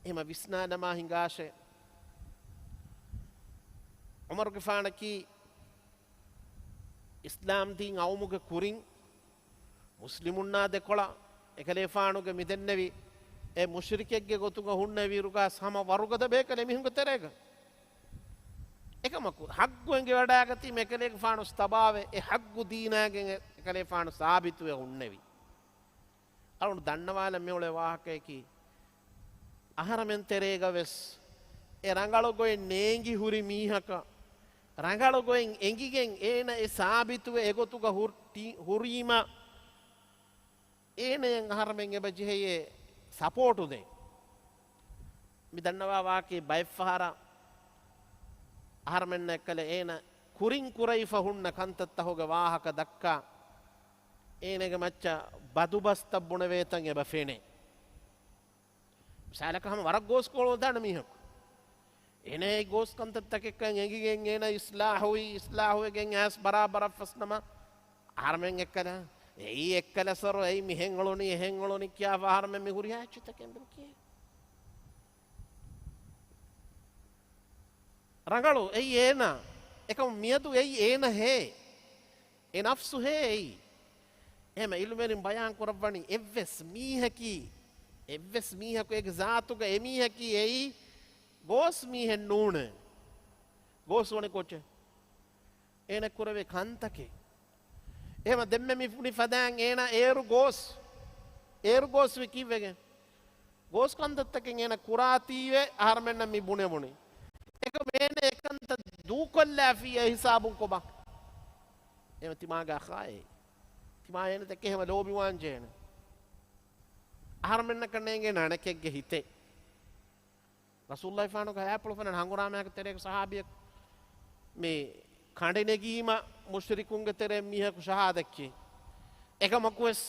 އެހެމަ ވިސްނާލަމާ ހިނގާށޭ. ޢުމަރުގެފާނަކީ އިސްލާމް ދީން އައުމުގެ ކުރިން މުސްލިމުންނާ ދެކޮޅަށް އެކަލޭފާނުގެ މިދެންނެވި އެ މުޝްރިކެއްގެ ގޮތުގަ ހުންނެވިއިރުގަ ހަމަ ވަރުގަދަ ބޭކަލެއް މީހުންގެ ތެރޭގަ. އެކަމަކު ޙައްޤު އެނގިވަޑައިގަތީމަ އެކަލޭގެފާނު ތަބާވެ، އެ ޙައްޤު ދީނާގެން އެކަލޭފާނު ސާބިތުވެ ހުންނެވި. އަޅުގަނޑު ދަންނަވާލަން މިއުޅޭ ވާހަކަޔަކީ، އަހަރެމެން ތެރޭގަ ވެސް އެ ރަނގަޅު ގޮތް ނޭނގި ހުރި މީހަކަށް ރަނގަޅު ގޮތް އެނގިގެން އޭނަ އެ ސާބިތުވެ އެގޮތުގަ ހުރް-، ޓީ-، ހުރީމަ، އޭނަޔަށް އަހަރެމެން އެބަ ޖެހެޔޭ ސަޕޯޓު ދޭން. މި ދަންނަވާ ވާހަކައި ބައެއްފަހަރަށް އަހަރެމެންނަށް އެއްކަލަ އޭނަ ކުރިން ކުރެވިފަ ހުންނަ ކަންތައްތަހުގެ ވާހަކަ ދައްކާ، އޭނަގެ މައްޗަށް ބަދުބަސްތައް ބުނެވޭތަން އެބަ ފެނޭ. މިސާލަކަށް ހަމަ ވަރަށް ގޯސްކޮޅު ދާނެ މީހަކު. އޭނަ އެ ގޯސް ކަންތައްތަކެއްކަން އެނގިގެން އޭނަ އިސްލާހުވި، އިސްލާހުވެގެން އައިސް ބަރާބަރަށް ފަސްނަމަ، އަހަރެމެން އެއްކަލަ، އެއީ އެއްކަލަ ސަރު، އެއީ މިހެން އުޅުނީ، އެހެން އުޅުނީ ކިޔާފަ އަހަރެމެން މި ހުރިހާ އެއްޗިތަކެއް އެނބުރު ކިޔޭ. ރަނގަޅު އެއީ އޭނަ. އެކަމު މިއަދު އެއީ އޭނަ ހޭ. އެ ނަފްސު ހޭ އެއީ. އެހެމަ އިލްމުވެރިން ބަޔާން ކުރައްވަނީ އެއްވެސް މީހަކީ، އެއްވެސް މީހަކު އޭގެ ޒާތުގަ އެމީހަކީ އެއީ ގޯސް މީހެއް ނޫނޭ. ގޯސް ވަނީ ކޮއްޗެއް؟ އޭނަ ކުރެވޭ ކަންތަކެއް. އެހެމަ ދެންމެ މި ބުނި ފަދައިން އޭނަ އޭރު ގޯސް، އޭރު ގޯސްވީ ކީއްވެގެން؟ ގޯސް ކަންތައްތަކެއް އޭނަ ކުރާތީވެ އަހަރެމެންނަށް މި ބުނެވުނީ. އެކަމް އޭނަ އެކަންތައް ދޫކޮށްލާފިއްޔާ ހިސާބުން ކޮބާ؟ އެމަ ތިމާގެ އަޚާއޭ. ތިމާ އޭނަ ދެކެ ހަމަ ލޯބިވާން ޖެހޭނެ. އަހަރެމެންނަކަށް ނޭނގޭނެ އަނެކެއްގެ ހިތެއް. ރަސޫލުﷲ ފާނުގެ ހަޔާތްޕުޅު ފެންނަ ހަނގުރާމައިގެ ތެރޭގަ ޞަޙާބިއެއް މި ކަނޑި ނެގީމަ މުޝްރިކުންގެ ތެރެއިން މީހަކު ޝަހާދަތްކި. އެކަމަކުވެސް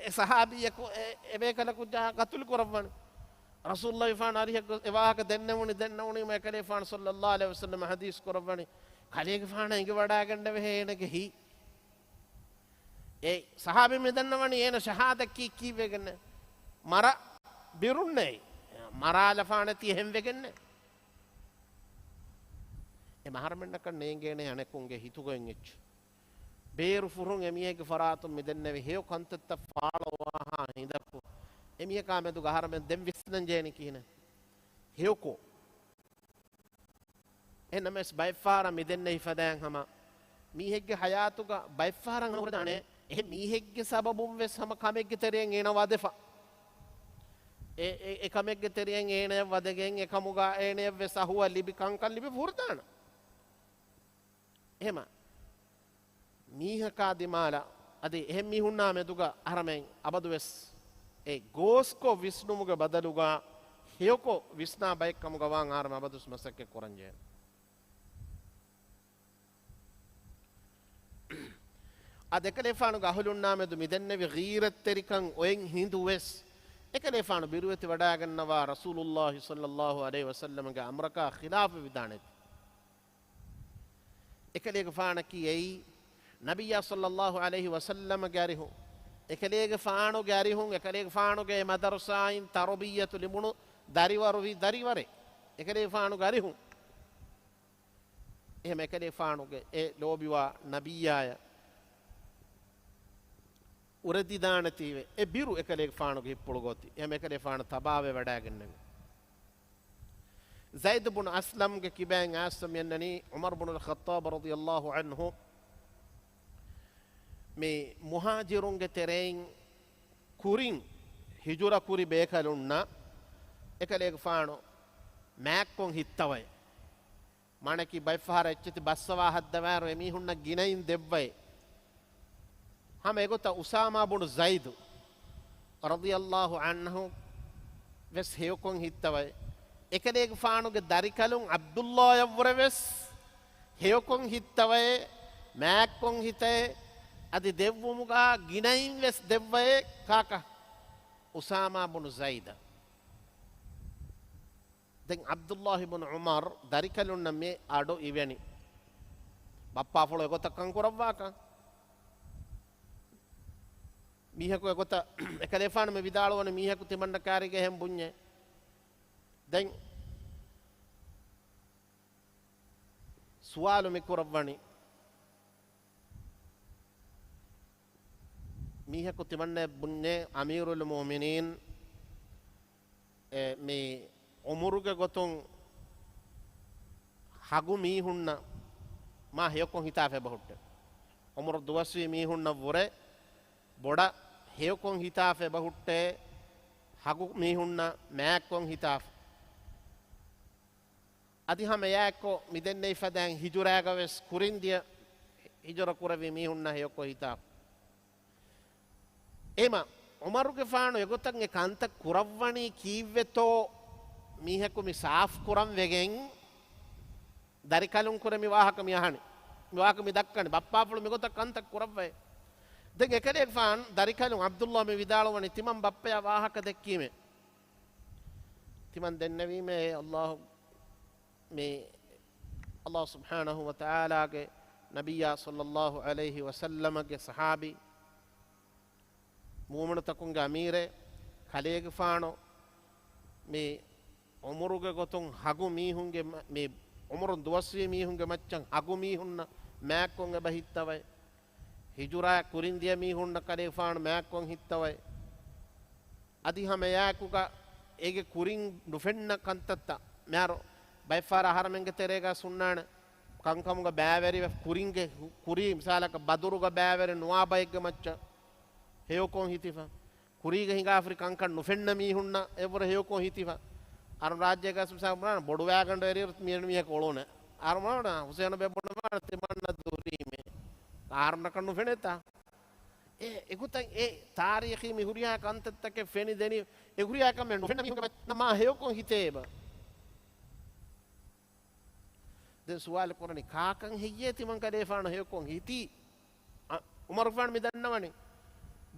އެ ޞަޙާބީއަކު އެ، އެ ބޭކަލަކު ޖާ ގަތުލު ކުރައްވަން. ރަސޫލުﷲ ފާނު އަރިހަށް ގޮސް އެ ވާހަކަ ދެންނެވުނީ، ދެންނެވުނީމަ އެކަލޭފާނު ޞައްލައްލާހު ޢަލައިހި ވަސައްލަމަ ޙަދީޘް ކުރައްވަނީ، ކަލޭގެފާނަށް އެނގިވަޑައިގަންނަވޭ އޭނަގެ ހިތް. އެ ޞަޙާބީ މި ދަންނަވަނީ އޭނަ ޝަހާދަތްކީ ކީއްވެގެންނެއް؟ މަރަ ބިރުންނޭ. މަރާލަފާނެތީ އެހެން ވެގެންނެއް. އެ އަހަރެމެންނަކަށް ނޭނގޭނެ އަނެކުންގެ ހިތުގައި އެއްޗެއް. ބޭރު ފުރުން އެމީހެއްގެ ފަރާތުން މިދެންނެވި ހެޔޮ ކަންތައްތައް ފާޅުވާހާ ހިނދަކު، އެމީހަކާ މެދުގަ އަހަރެމެން ދެން ވިސްނަން ޖެހެނީ ކިހިނެއް؟ ހެޔޮކޮށް. އެހެންނަމަވެސް ބައެއްފަހަރަށް މިދެންނެވި ފަދައިން ހަމަ މީހެއްގެ ހަޔާތުގަ ބައެއްފަހަރަށް ހަމަ ހުރެދާނެ، އެހެން މީހެއްގެ ސަބަބުން ވެސް ހަމަ ކަމެއްގެ ތެރެއިން އޭނަ ވަދެފަ. އެ، އެ، އެ ކަމެއްގެ ތެރެއިން އޭނަޔަށް ވަދެގެން އެކަމުގަ އޭނަޔަށް ވެސް އަހުވަ ލިބި ކަންކަން ލިބި ހުރެދާނެ. އެހެމަ މީހަކާ ދިމާލަށް އަދި އެހެން މީހުންނާ މެދުގަ އަހަރެމެން އަބަދުވެސް އެ ގޯސްކޮށް ވިސްނުމުގެ ބަދަލުގަ ހެޔޮކޮށް ވިސްނާ ބައެއް ކަމުގަ ވާން އަހަރެމެން އަބަދުވެސް މަސައްކަތް ކުރަންޖެހޭނެ. އަދި އެކަލޭފާނުގެ އަހުލުންނާ މެދު މިދެންނެވި ޣީރަތްތެރިކަން އޮތް ހިނދުވެސް، އެކަލޭފާނު ބިރުވެތިވަޑައިގަންނަވާ ރަސޫލުﷲ ޞައްލައްލާހު ޢަލައިހި ވަސައްލަމަގެ އަމްރަކާ ޚިލާފުވެވިދާނެތީ. އެކަލޭގެފާނަކީ އެއީ، ނަބިއްޔާ ޞައްލައްލާހު ޢަލައިހި ވަސައްލަމަގެ އަރިހުން، އެކަލޭގެފާނުގެ އަރިހުން، އެކަލޭގެފާނުގެ މަދަރުސާއިން ތަރުބިއްޔަތު ލިބުނު ދަރިވަރުވި ދަރިވަރެއް، އެކަލޭގެފާނުގެ އަރިހުން. އެހެމަ އެކަލޭގެފާނުގެ އެ ލޯބިވާ ނަބިއްޔާޔަށް އުރެދިދާނެތީވެ، އެ ބިރު އެކަލޭގެފާނުގެ ހިތްޕުޅުގަ އޮތީ. އެހެމަ އެކަލޭގެފާނު ތަބާވެވަޑައިގެންނެވި. ޒައިދު ބުނު އަސްލަމްގެ ކިބައިން އައިސްފަ މިއަންނަނީ ޢުމަރު ބުނުލް ޚައްޠާބު ރަޟިޔައްލާހު ޢަންހު މި މުހާޖިރުންގެ ތެރެއިން ކުރިން ހިޖުރަ ކުރި ބޭކަލުންނަށް އެކަލޭގެފާނު މާތްކޮށް ހިއްތަވައި. މާނައަކީ ބައެއްފަހަރަށް އެއްޗެތި ބައްސަވާ ހައްދަވާއިރު އެމީހުންނަށް ގިނައިން ދެއްވައި. ހަމަ އެގޮތަށް އުސާމާ ބުނު ޒައިދު ރަޟިޔައްލާހު ޢަންހު ވެސް ހެޔޮކޮށް ހިއްތަވައި. އެކަލޭގެފާނުގެ ދަރިކަލުން ޢަބްދުﷲ އަށްވުރެ ވެސް ހެޔޮކޮށް ހިއްތަވައޭ، މާތްކޮށް ހިތައޭ، އަދި ދެއްވުމުގަ ގިނައިން ވެސް ދެއްވައޭ. ކާކަށް؟ އުސާމާ ބުނު ޒައިދަށް. ދެން ޢަބްދުﷲ ބުނު ޢުމަރު ދަރިކަލުންނަށް މި އަޑު އިވެނީ، ބައްޕާފުޅު އެގޮތަށް ކަން ކުރައްވާކަށް. މީހަކު އެގޮތަށް އެކަލޭފާނު މި ވިދާޅުވަނީ، މީހަކު ތިމަންނަ ކާރީގަ އެހެން ބުންޏޭ. ދެން ސުވާލު މި ކުރައްވަނީ، މީހަކު ތިމަންނަ ބުންޏޭ، އަމީރުލް މުއުމިނީން، އެ، މި އުމުރުގެ ގޮތުން ހަގު މީހުންނަށް މާ ހެޔޮކޮށް ހިތާފަ އެބަހުއްޓޭ. އުމުރު ދުވަސްވީ މީހުންނަށް ވުރެ ބޮޑަށް ހެޔޮކޮށް ހިތާފަ އެބަހުއްޓޭ، ހަގު މީހުންނަށް މާތްކޮށް ހިތާފަ. އަދި ހަމަ އެއާއެއްކޮށް މިދެންނެވި ފަދައިން ހިޖުރާގަ ވެސް ކުރިން ދިޔަ ހިޖުރަ ކުރެއްވި މީހުންނަށް ހެޔޮކޮށް ހިތާފަ. އެހެމަ ޢުމަރުގެފާނު އެގޮތަށް އެ ކަންތައް ކުރައްވަނީ ކީއްވެތޯ މީހަކު މި ސާފު ކުރަން ވެގެން، ދަރިކަލުން ކުރެ މި ވާހަކަ މި އަހަނީ. މި ވާހަކަ މި ދައްކަނީ. ބައްޕާފުޅު މިގޮތަށް ކަންތައް ކުރައްވައޭ. ދެން އެކަލޭގެފާނު ދަރިކަލުން ޢަބްދުﷲ މި ވިދާޅުވަނީ، ތިމަން ބައްޕަޔާ ވާހަކަ ދެއްކީމޭ. ތިމަން ދެންނެވީމޭ، އެ ﷲ، މި ﷲ ސުބްޙާނަހޫ ވަތަޢާލާގެ ނަބިއްޔާ ޞައްލައްލާހު ޢަލައިހި ވަސައްލަމަގެ ޞަޙާބީ، މުއުމިނުތަކުންގެ އަމީރޭ، ކަލޭގެފާނު މި ޢުމުރުގެ ގޮތުން ހަގު މީހުންގެ މަ-، މި ޢުމުރުން ދުވަސްވީ މީހުންގެ މައްޗަށް ހަގު މީހުންނަށް މާތްކޮށް އެބަ ހިއްތަވައި، ހިޖުރާ ކުރިން ދިޔަ މީހުންނަށް ކަލޭގެފާނު މާތްކޮށް ހިއްތަވައި. އަދި ހަމައެއާއެކުގަ އޭގެ ކުރިން ނުފެންނަ ކަންތައްތައް މިހާރު ބައެއްފަހަރަށް އަހަރެމެންގެ ތެރޭގަ ހުންނާނެ، ކަންކަމުގަ ބައިވެރިވެ، ކުރިންގެ ކުރީ މިސާލަކަށް ބަދުރުގަ ބައިވެރި ނުވާ ބައެއްގެ މައްޗަށް ހެޔޮކޮށް ހިތިފަ. ކުރީގަ ހިނގާފައި ކަންކަން ނުފެންނަ މީހުންނަށް އެއަށްވުރެ ހެޔޮކޮށް ހިތިފަ. އަހަރު ރާއްޖޭގަ މިސާލަކަށް ބުނާނެ، ބޮޑުވާގަނޑު އެރިއިރު މިއަންނަ މީހަކު އޮޅުނެ. އަހަރު ބުނާނެ، ހުސޭނު ބޭބު ބުނާނެ ތިމަންނަ ދުރީމޭ. އަހަރުންނަކަށް ނުފެނޭތާ؟ އެ އެގޮތަށް އެ ތާރީޚީ މި ހުރިހާ ކަންތައްތަކެއް ފެނިދެނީ، އެ ހުރިހާ ކަމެއް ނުފެންނަ މީހުންގެ މައްޗަށް މާ ހެޔޮކޮށް ހިތޭބަ. ދެން ސުވާލު ކުރަނީ، ކާކަން ހެއްޔޭ ތިމަން ކަލޭފާނު ހެޔޮކޮށް ހިތީ؟ އަ، ޢުމަރުގެފާނު މި ދަންނަވަނީ.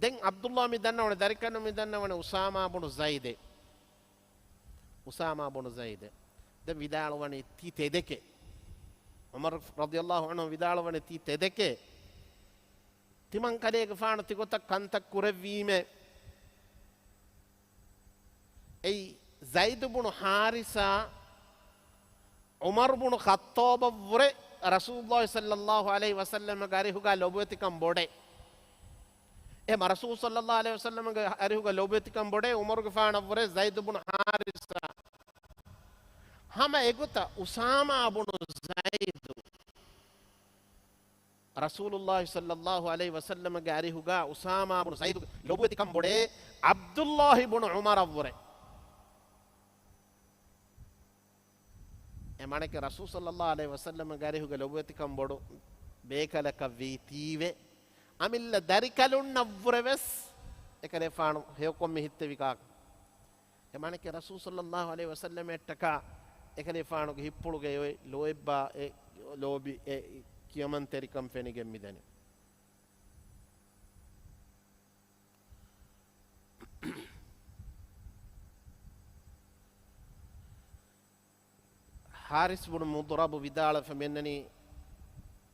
ދެން ޢަބްދުﷲ މި ދަންނަވަނީ، ދަރިކަލުން މި ދަންނަވަނީ އުސާމާ ބުނު ޒައިދޭ. އުސާމާ ބުނު ޒައިދޭ. ދެން ވިދާޅުވަނީ ތީ ތެދެކޭ. ޢުމަރު ރަޟިޔަﷲ ޢަންހު ވިދާޅުވަނީ ތީ ތެދެކޭ. ތިމަން ކަލޭގެފާނު ތިގޮތަށް ކަންތައް ކުރެއްވީމޭ. އެއީ ޒައިދު ބުނު ޙާރިސާ ޢުމަރު ބުނު ޚައްޠާބަށްވުރެ ރަސޫލުﷲ ޞައްލައްލާހު ޢަލައިހި ވަސައްލަމަގެ އަރިހުގަ ލޮބުވެތިކަން ބޮޑޭ. އެ މަ ރަސޫލު ޞައްލައްލާހު ޢަލައިހި ވަސައްލަމަގެ އަރިހުގަ ލޮބުވެތިކަން ބޮޑޭ ޢުމަރުގެފާނަށްވުރެ ޒައިދު ބުނު ޙާރިސާ. ހަމަ އެގޮތަށް އުސާމާ ބުނު ޒައިދު ރަސޫލުﷲ ޞައްލައްލާހު ޢަލައިހި ވަސައްލަމަގެ އަރިހުގަ އުސާމާ ބުނު ޒައިދުގެ ލޮބުވެތިކަން ބޮޑޭ ޢަބްދުﷲ ބުނު ޢުމަރަށްވުރެ. އެ މާނައަކީ ރަސޫލު ޞައްލައްލާހު ޢަލައިހި ވަސައްލަމަގެ އަރިހުގެ ލޮބުވެތިކަން ބޮޑު ބޭކަލަކަށް ވީތީވެ، އަމިއްލަ ދަރިކަލުންނަށްވުރެ ވެސް އެކަލޭފާނު ހެޔޮކޮށް މި ހިއްތެވި ކާކު. އެ މާނައަކީ ރަސޫލު ޞައްލައްލާހު ޢަލައިހި ވަސައްލަމައަށްޓަކާ އެކަލޭފާނުގެ ހިތްޕުޅުގައި އޮތް ލޯތްބާ އެ ލޯބި އެ ކިޔަމަންތެރިކަން ފެނިގެން މިދަނީ. ޙާރިސް ބުނު މުޟްރަބު ވިދާޅުވެފަ މިއަންނަނީ،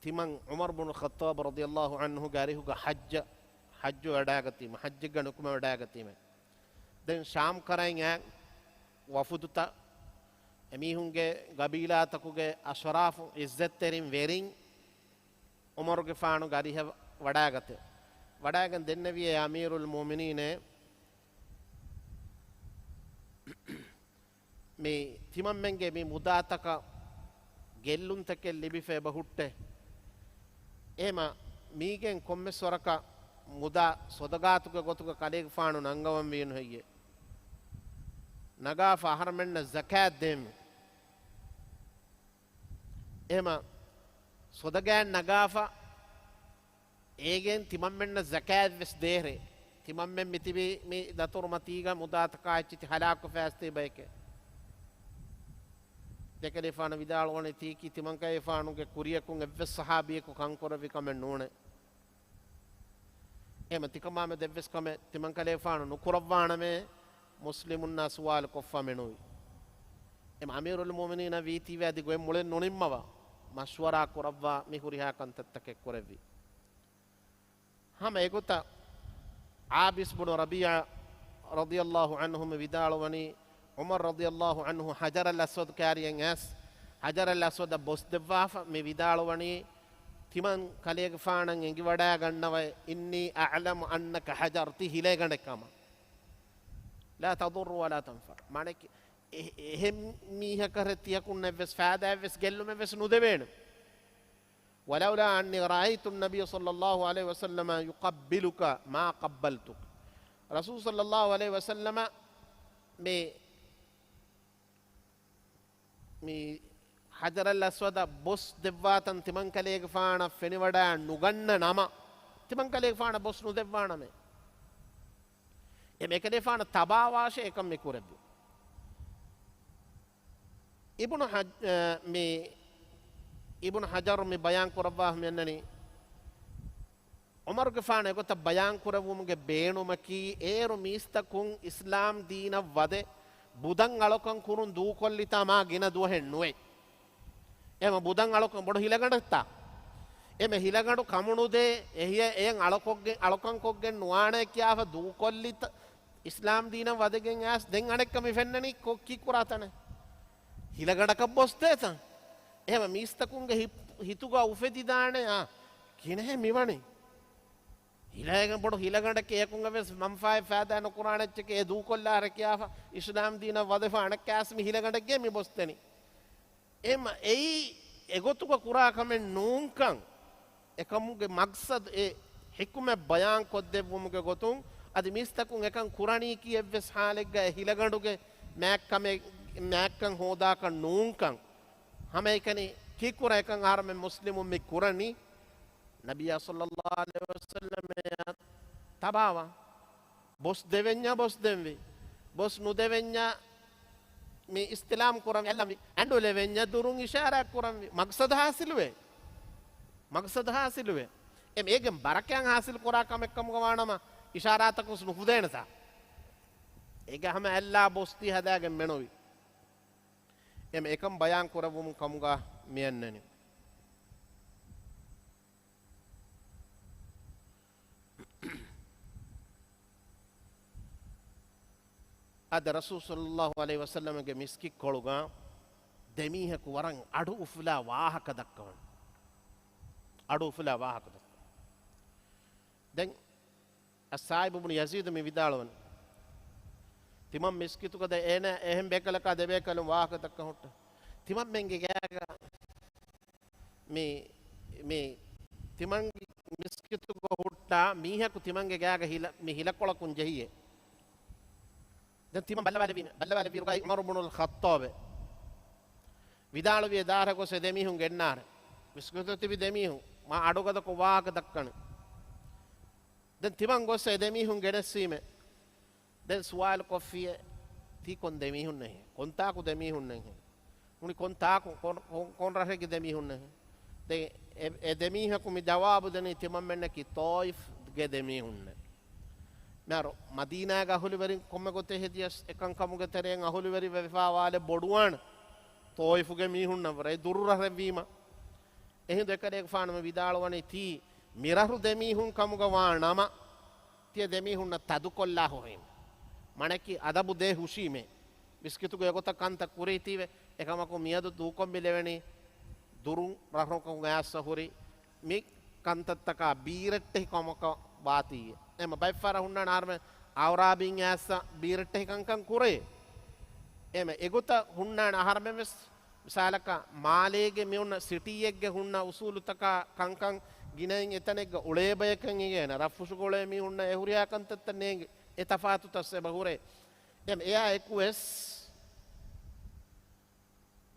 ތިމަން ޢުމަރު ބުނު ޚައްޠާބު ރަޟިޔަﷲ ޢަންހުގެ އަރިހުގަ ޙައްޖަށް، ޙައްޖު ވަޑައިގަތީމަ، ޙައްޖެއްގަ ނުކުމެ ވަޑައިގަތީމަ. ދެން ޝާމް ކަރައިން އައި ވަފުދުތައް، އެމީހުންގެ ގަބީލާތަކުގެ އަޝްރާފު ޢިއްޒަތްތެރިން ވެރިން ޢުމަރުގެފާނުގެ އަރިހަށް ވަޑައިގަތޭ. ވަޑައިގެން ދެންނެވިއޭ، އަމީރުލް މުއުމިނީނޭ، މި ތިމަންމެންގެ މި މުދާތަކަށް ގެއްލުންތަކެއް ލިބިފަ އެބަ ހުއްޓޭ. އެހެމަ މީގެން ކޮންމެސް ވަރަކަށް މުދާ ޞަދަޤާތުގެ ގޮތުގަ ކަލޭގެފާނު ނަންގަވަންވީނު ހެއްޔޭ؟ ނަގާފަ އަހަރަމެންނަށް ޒަކާތް ދޭން. އެހެމަ ޞަދަޤާތް ނަގާފަ އޭގެން ތިމަންމެންނަށް ޒަކާތް ވެސް ދޭހެރޭ. ތިމަންމެން މިތިބީ މި ދަތުރުމަތީގަ މުދާތަކާ އެއްޗިތި ހަލާކުވެފަ އައިސް ތިބޭކޭ. ދެކަލޭފާނު ވިދާޅުވަނީ ތީކީ ތިމަންކަލޭފާނުގެ ކުރިޔަކުން އެއްވެސް ޞަޙާބީއަކު ކަންކުރެއްވި ކަމެއް ނޫނޭ. އެހެމަ ތިކަމާމެދު އެއްވެސް ކަމެއް ތިމަންކަލޭފާނު ނުކުރައްވާނަމޭ މުސްލިމުންނާ ސުވާލު ކޮށްފަ މެނުވީ. އެމަ އަމީރުލް މުއުމިނީނަށް ވީތީވެ އަދި ގޮތް މުޅެން ނުނިންމަވާ، މަޝްވަރާ ކުރައްވާ މި ހުރިހާ ކަންތައްތަކެއް ކުރެއްވި. ހަމަ އެގޮތަށް ޢާބިސް ބުނު ރަބީޢާ ރަޟިޔަﷲ ޢަންހު މި ވިދާޅުވަނީ، ޢުމަރު ރަޟިޔަﷲ ޢަންހު ޙަޖަރަލް އަސްވަދު ކާރިއަށް އައިސް، ޙަޖަރަލް އަސްވަދަށް ބޮސް ދެއްވާފަ މި ވިދާޅުވަނީ، ތިމަން ކަލޭގެފާނަށް އެނގިވަޑައިގަންނަވައި، إني أعلم أنك حجر، ތި ހިލައިގަނޑެއް ކަމަށް. لا تضر ولا تنفع. މާނައަކީ، އެ-، އެހެން މީހަކަށް ތިޔަކުންނަށްވެސް ފާދައެއްވެސް ގެއްލުމެއްވެސް ނުދެވޭނެ. ولولا أني رأيت النبي صلى الله عليه وسلم يقبلك ما قبلتك. ރަސޫލު ޞައްލައްލާހު ޢަލައިހި ވަސައްލަމަ މި، މި ޙަޖަރަލް އަސްވަދަށް ބޮސް ދެއްވާތަން ތިމަން ކަލޭގެފާނަށް ފެނިވަޑައި ނުގަންނަ ނަމަ، ތިމަން ކަލޭގެފާނަށް ބޮސް ނުދެއްވާނަމޭ. އެ މެކަލޭފާނަށް ތަބާވާށޭ އެކަން މި ކުރެއްވި. އިބްނު ޙަ-، އަ، މި އިބްނު ޙަޖަރު މި ބަޔާން ކުރައްވާ މިއަންނަނީ، ޢުމަރުގެފާނު އެގޮތަށް ބަޔާން ކުރެއްވުމުގެ ބޭނުމަކީ، އޭރު މީސްތަކުން އިސްލާމް ދީނަށް ވަދެ ބުދަން އަޅުކަން ކުރުން ދޫކޮށްލިތާ މާ ގިނަ ދުވަހެއް ނުވޭ. އެމަ ބުދަން އަޅުކަން ބޮޑު ހިލަގަނޑެއްތާ؟ އެމެ ހިލަގަނޑު ކަމުނުދޭ، އެހިޔަ އެޔަށް އަޅުކޮށްގެ-، އަޅުކަން ކޮށްގެން ނުވާނޭ ކިޔާފަ ދޫކޮށްލިތަ؟ އިސްލާމް ދީނަށް ވަދެގެން އައިސް ދެން އަނެއްކަ މި ފެންނަނީ ކޮ-، ކީއްކުރާ ތަނެއް؟ ހިލަގަނޑަކަށް ބޮސްދޭތަ؟ އެހެމަ މީސްތަކުންގެ ހި-، ހިތުގަ އުފެދިދާނެ، އާ، ކިހިނެއް މިވަނީ؟ ހިލައިގެން ބޮޑު ހިލަގަނޑަކީ އެކުންގަވެސް މަންފާއެއް ފާދައެއް ނުކުރާނެ އެއްޗެކޭ ދޫކޮށްލާރެ ކިޔާފަ، އިސްލާމް ދީނަށް ވަދެފަ އަނެއްކާސް މި ހިލަގަނޑެއްގެ މި ބޮސްދެނީ. އެމަ އެއީ އެގޮތުގަ ކުރާ ކަމެއް ނޫންކަން، އެކަމުގެ މަގްސަދު އެ ޙިކުމަތް ބަޔާން ކޮށްދެއްވުމުގެ ގޮތުން، އަދި މީސްތަކުން އެކަން ކުރަނީކީ އެއްވެސް ޙާލެއްގަ އެ ހިލަގަނޑުގެ މާތްކަމެއް، މާތްކަން ހޯދާކަށް ނޫންކަން، ހަމައެކަނި ކީއްކުރާ އެކަން އަހަރުމެން މުސްލިމުން މި ކުރަނީ؟ ނަބިއްޔާ ޞައްލައްލާހު ޢަލައިހި ވަސައްލަމައަށް ތަބާވާ. ބޮސް ދެވެންޏާ ބޮސް ދެންވީ. ބޮސް ނުދެވެންޏާ މި އިސްތިލާމް ކުރަން އެއްލަންވީ. އަނޑު ލެވެންޏާ ދުރުން އިޝާރާތް ކުރަންވީ. މަގްސަދު ޙާޞިލުވޭ. މަގްސަދު ޙާޞިލުވޭ. އެ މޭގެން ބަރަކާތް ޙާޞިލް ކުރާ ކަމެއް ކަމުގަ ވާނަމަ އިޝާރާތަކުސް ނުފުދޭނެތާ؟ އޭގެ ހަމަ އެއްލާ ބޮސްތީ ހަދާގެން މެނުވީ. އެމެ އެކަން ބަޔާން ކުރެއްވުމުން ކަމުގަ މިއަންނަނީ. އަދި ރަސޫލު ޞައްލައްލާހު ޢަލައިހި ވަސައްލަމަގެ މިސްކިތްކޮޅުގަ ދެމީހަކު ވަރަށް އަޑު އުފުލާ ވާހަކަ ދައްކަވަން. އަޑު އުފުލާ ވާހަކަ ދައްކަވަން. ދެން އައްސާއިބު ބުނު ޔަޒީދު މި ވިދާޅުވަން. ތިމަން މިސްކިތުގަ ދެ އޭނަ އެހެން ބޭކަލަކާ ދެބޭކަލުން ވާހަކަ ދައްކަން ހުއްޓަ. ތިމަންމެންގެ ގާގަ މި، މި ތިމަން މިސްކިތުގަ ހުއްޓާ މީހަކު ތިމަންގެ ގާގަ ހިލަ، މި ހިލަކޮޅަކުން ޖެހިއޭ. ދެން ތިމަން ބައްލަވާލެވީމެ، ބައްލަވާލެއްވިއިރުގައި ޢުމަރު ބުނުލް ޚައްޠާބެ ވިދާޅުވި ދާރަ ގޮސް އެ ދެމީހުން ގެންނާރެ. މިސްކިތު ތިބި ދެމީހުން މާ އަޑުގަދަކޮށް ވާހަކަ ދައްކަނެ. ދެން ތިމަން ގޮސް އެ ދެމީހުން ގެނެއްސީމެ. ދެން ސުވާލު ކޮށްފިއޭ، ތީ ކޮން ދެމީހުންނޭހޭ؟ ކޮންތާކު ދެމީހުންނޭހޭ؟ ނޫނީ ކޮންތާކު، ކޮން، ކޮން، ކޮން ރަށެއްގެ ދެމީހުންނޭހޭ؟ ދެން އެ، އެ ދެމީހަކު މި ޖަވާބު ދެނީ ތިމަންމެންނަކީ ޠާއިފްގެ ދެމީހުންނޭ. މިހާރު މަދީނާގެ އަހުލުވެރިން ކޮންމެ ގޮތެއް ހެދިޔަސް އެކަން ކަމުގެ ތެރެއިން އަހުލުވެރި ވެފާވާލެއް ބޮޑުވާނެ. ޠާއިފުގެ މީހުންނަށް ވުރެ ދުރު ރަށެއްވީމަ. އެހިނދު އެކަލޭގެފާނު މި ވިދާޅުވަނީ ތީ މިރަށު ދެމީހުން ކަމުގަ ވާ ނަމަ، ތިޔަ ދެމީހުންނަށް ތަދުކޮށްލާ ހުރީމެ. މަނަކީ އަދަބު ދޭ ހުށީމެ. މިސްކިތުގަ އެގޮތަށް ކަންތައް ކުރީތީވެ، އެކަމަކު މިއަދު ދޫކޮށް މި ލެވެނީ ދުރުން ރަށުން އައިސް ހުރި މި ކަންތައްތަކާ ބީރައްޓެހި ކަމަކަށް ވާތީ. އެމަ ބައެއްފަހަރަށް ހުންނާނެ އަހަރުމެން އައުރާބީން އައިސް ބީރައްޓެހި ކަންކަން ކުރޭ. އެމަ އެގޮތަށް ހުންނާނެ އަހަރުމެން ވެސް މިސާލަކަށް، މާލޭގެ މި އޮންނަ ސިޓީއެއްގެ ހުންނަ އުސޫލުތަކާ ކަންކަން ގިނައިން އެތަނެއްގަ އުޅޭ ބަޔަކަށް އިނގޭނެ، ރަށްފުށުގަ އުޅޭ މީހުންނަށް އެ ހުރިހާ ކަންތައްތައް ނޭނގެ، އެ ތަފާތުތައް އެބަ ހުރޭ. އެމް އެއާ އެކު ވެސް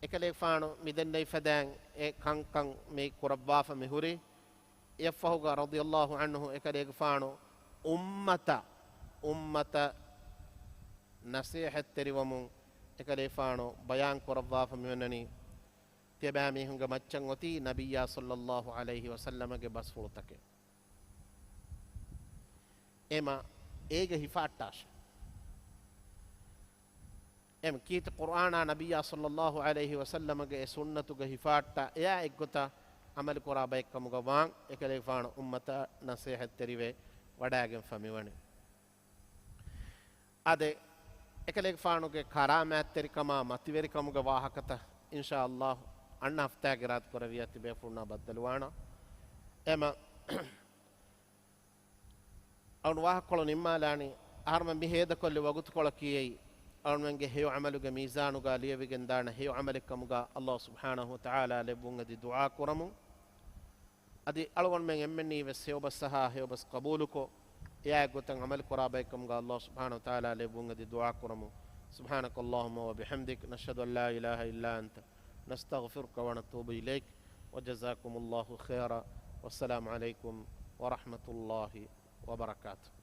އެކަލޭގެފާނު މި ދެންނެވި ފަދައިން އެ ކަންކަން މި ކުރައްވާފަ މި ހުރި. އެއަށްފަހުގަ ރަޟިޔަﷲ ޢަންހު އެކަލޭގެފާނު އުއްމަތަށް، އުއްމަތަށް ނަޞޭޙަތްތެރިވަމުން އެކަލޭފާނު ބަޔާން ކުރައްވާފަ މިވަންނަނީ، ތިޔަބައިމީހުންގެ މައްޗަށް އޮތީ ނަބިއްޔާ ޞައްލައްލާހު ޢަލައިހި ވަސައްލަމަގެ ބަސްފުޅުތަކެއް. އެމަ އޭގެ ހިފާއްޓާށޭ. އެމަ ކީރިތި ޤުރްއާނާ ނަބިއްޔާ ޞައްލައްލާހު ޢަލައިހި ވަސައްލަމަގެ އެ ސުންނަތުގެ ހިފާއްޓާ އެއާ އެއްގޮތަށް ޢަމަލުކުރާ ބައެއްކަމުގަ ވާން އެކަލޭގެފާނު އުއްމަތަށް ނަޞޭޙަތްތެރިވެ ވަޑައިގެންފަ މިވަނީ. އާދެ، އެކަލޭގެފާނުގެ ކަރާމާތްތެރިކަމާ މަތިވެރިކަމުގެ ވާހަކަތައް އިންޝާﷲ އަންނަ ހަފްތާގެ އިރާދަ ކުރެވިޔާ ތިބޭފުޅުންނާ ބައްދަލުވާނަ. އެމަ އަޅުން ވާހަކަކޮޅު ނިންމާލާނީ، އަހަރުމެން މި ހޭދަކޮށްލި ވަގުތުކޮޅަކީ އެއީ، އަޅުމެންގެ ހެޔޮ ޢަމަލުގެ މީޒާނުގަ ލިޔެވިގެން ދާނެ ހެޔޮ ޢަމަލެއްކަމުގަ ﷲ ސުބްޙާނަހޫ ވަތަޢާލާ ލެއްވުން އެދި ދުޢާ ކުރަމުން. އަދި އަޅުގަނޑުމެން އެންމެންނީވެސް ހެޔޮބަސް އަހާ ހެޔޮބަސް ޤަބޫލުކޮށް، އެއާއެއްގޮތަށް ޢަމަލުކުރާ ބައެއްކަމުގަ ﷲ ސުބްޙާނަހޫ ވަތަޢާލާ ލެއްވުން އެދި ދުޢާ ކުރަމުން. سبحانك اللهم وبحمدك، نشهد أن لا إله إلا أنت، نستغفرك ونتوب إليك، وجزاكم الله خيرا، والسلام عليكم ورحمة الله وبركاته.